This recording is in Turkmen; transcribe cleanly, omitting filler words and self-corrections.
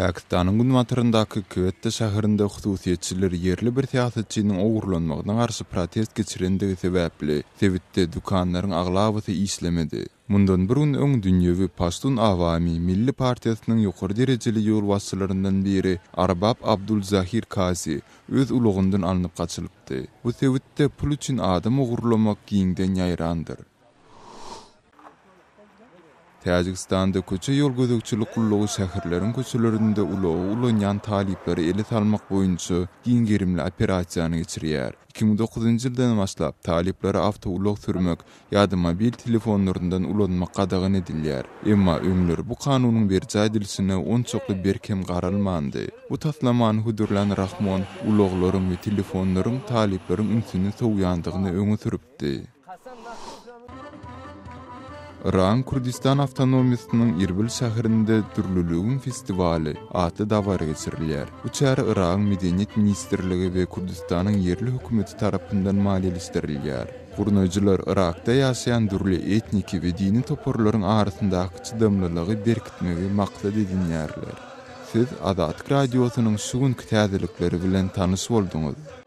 Pakistanyň günbataryndaky Kwetta şäherinde hususyýetçiler ýerli bir syýasatçynyň ogurlanmagyna garşy protest geçirendigi sebäpli, sebitde dükanlaryň aglabasy işlemedi. Mundan bir gün öň dünýewi Paştun Awami milli partiýasynyň ýokary derejeli ýolbaşçylaryndan biri Arbab Abdul Zahir Kazi öz ulagyndan alnyp gaçylypdy. Bu sebitde pul üçin adam ogurlamak giňden ýaýrandyr. Täjigistanda köçe-ýol gözegçilik gullugy şäherleriň köçelerinde ulagy ulanýan talyplary ele salmak boýunça giň gerimli operasiýany geçirýär. 2009-njy ýyldan başlap, talyplara awtoulag sürmek ýa-da mobil telefonlaryndan ulanmak gadagan edilýär. Emma öňler bu kanunyň berjaý edilişine onçakly berk hem garalmandy. Bu taslamany hödürlän Rahmon ulaglaryň we telefonlaryň talyplaryň ünsüni sowýandygyny öňe sürüpdi. Yragyň Kürdistan awtonomiýasynyň Irbil şäherinde Dürlüligiň festiwaly atly dabara geçirilýär. Bu çäre Yragyň Medeniýet ministrligi we Kürdistanyň ýerli hökümeti tarapyndan maliýeleşdirilýär. Gurnaýjylar Yrakda ýaşaýan dürli etniki we dini toparlaryň arasyndaky çydamlylygy berkitmegi maksat edinýärler. Siz Azatlyk Radiosynyň şu günki täzelikleri bilen tanyş bolduňyz.